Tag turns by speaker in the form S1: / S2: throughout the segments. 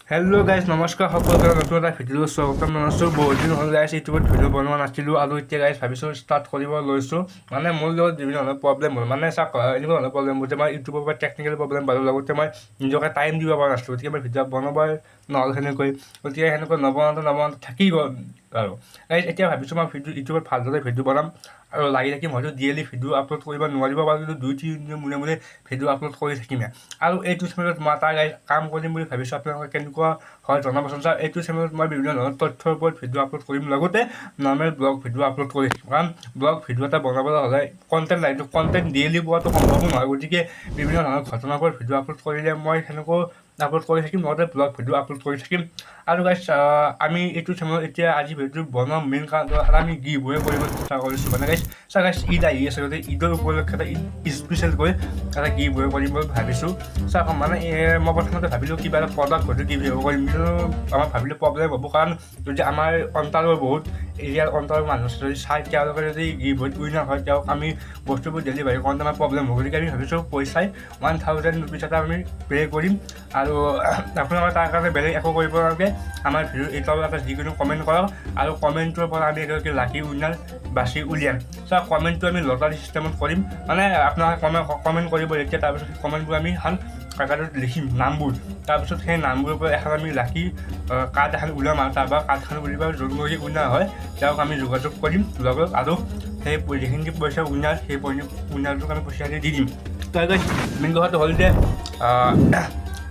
S1: Hello' guys, নমস্কাৰ সকলোকে। নতুন এটা ভিডিঅ' স্বাগতম জনাইছোঁ। বহুত দিন হ'ল গাইজ, ইউটিউবত ভিডিঅ' বনোৱা নাছিলোঁ আৰু এতিয়া গাইজ ভাবিছোঁ ষ্টাৰ্ট কৰিব লৈছোঁ। মানে মোৰ লগত বিভিন্ন ধৰণৰ প্ৰব্লেম হ'ল। মানে চাওক, এনেকুৱা ধৰণৰ প্ৰব্লেম হ'ল যে মই ইউটিউবৰ পৰা টেকনিকেল প্ৰব্লেম পালোঁ, লগতে মই নিজকে টাইম দিব পৰা নাছিলোঁ। গতিকে মই ভিডিঅ' বনাবই নহ'ল সেনেকৈ। গতিকে সেনেকৈ নবনাওঁতে নবনাওঁতে থাকি গ'ল। আৰু গাইজ, এতিয়া ভাবিছোঁ মই ভিডিঅ' ইউটিউবত ভালদৰে ভিডিঅ' বনাম আৰু লাগি থাকিম। হয়তো ডেইলি ভিডিঅ' আপলোড কৰিব নোৱাৰিব পাৰোঁ, কিন্তু 2-3 দিনৰ মূৰে মূৰে ভিডিঅ' আপলোড কৰি থাকিমে। আৰু এইটো চেনেলত মই এটা গাইজ কাম কৰিম বুলি ভাবিছোঁ। আপোনালোকে কেনেকুৱা হয় জনাবচোন। চাওক, এইটো চেনেলত মই বিভিন্ন ধৰণৰ তথ্যৰ ওপৰত ভিডিঅ' আপলোড কৰিম, লগতে নৰ্মেল ব্লগ ভিডিঅ' আপলোড কৰি থাকিম। কাৰণ ব্লগ ভিডিঅ' এটা বনাবলৈ হ'লে কণ্টেণ্ট লাগিব। কণ্টেণ্ট ডেইলি পোৱাটো সম্ভৱো নহয়। গতিকে বিভিন্ন ধৰণৰ ঘটনাৰ ওপৰত ভিডিঅ' আপলোড কৰিলে মই সেনেকৈ আপলোড কৰি থাকিম, লগতে ব্লগ ভিডিঅ' আপলোড কৰি থাকিম। আৰু গাইজ, আমি এইটো চেনেলত এতিয়া আজি ভিডিঅ'টো বনোৱা মেইন কাৰণটো আমি গিভৱে কৰিব চেষ্টা কৰিছোঁ। মানে গাইজ চাওক, গাইজ, ঈদ আহি আছে। গতিকে ঈদৰ উপলক্ষে এটা স্পেচিয়েলকৈ এটা গিভৱে কৰিম বুলি ভাবিছোঁ। চাওক, মানে মই প্ৰথমতে ভাবিলোঁ কিবা এটা প্ৰডাক্ট হয়তো গিভ কৰিম, কিন্তু আমাৰ ভাবিলোঁ প্ৰব্লেম হ'ব। কাৰণ যদি আমাৰ অন্টাৰিঅ'ৰ বহুত এৰিয়াৰ অন্টাৰিঅ'ৰ মানুহ আছে, যদি চাই তেওঁলোকে যদি গিভৱেত উইনাৰ হয়, তেওঁক আমি বস্তুবোৰ ডেলিভাৰী কৰোঁতে আমাৰ প্ৰব্লেম হ'ব। গতিকে আমি ভাবিছোঁ পইচাই 1000 ৰুপিজ এটা আমি পে' কৰিম। আৰু আপোনালোকে তাৰ কাৰণে বেলেগ একো কৰিব নালাগে। আমাৰ ভিডিঅ' এই তলত এটা যিকোনো কমেণ্ট কৰক আৰু কমেণ্টটোৰ পৰা আমি এগৰাকী লাকি উইনাৰ বাছি উলিয়াম। চ' কমেণ্টটো আমি লটাৰী চিষ্টেমত কৰিম। মানে আপোনালোকে কমেণ্ট কৰিব যেতিয়া, তাৰপিছত সেই কমেণ্টবোৰ আমি এখন কাগজত লিখিম নামবোৰ। তাৰপিছত সেই নামবোৰৰ পৰা এখন আমি লাকি কাৰ্ড এখন উলিয়াম আৰু তাৰপৰা কাৰ্ডখন উলিয়াই যোনগৰাকী উইনাৰ হয়, তেওঁক আমি যোগাযোগ কৰিম লগত আৰু সেই যিখিনি পইচা উইনাৰ, সেই উইনাৰটোক আমি পইচাখিনি দি দিম। তো মেইন কথাটো হ'ল যে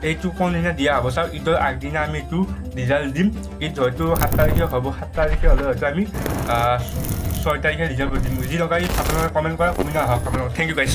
S1: এইটো কোনদিনা দিয়া হ'ব? চাওক, ঈদৰ আগদিনা আমি এইটো ৰিজাল্ট দিম। ঈদ হয়তো 7 তাৰিখে হ'ব। 7 তাৰিখে হ'লে হয়তো আমি 6 তাৰিখে ৰিজাল্ট দিম। যি লগাই আপোনালোকে কমেণ্ট কৰক, উইনাৰ হওক আপোনালোক। Thank you guys.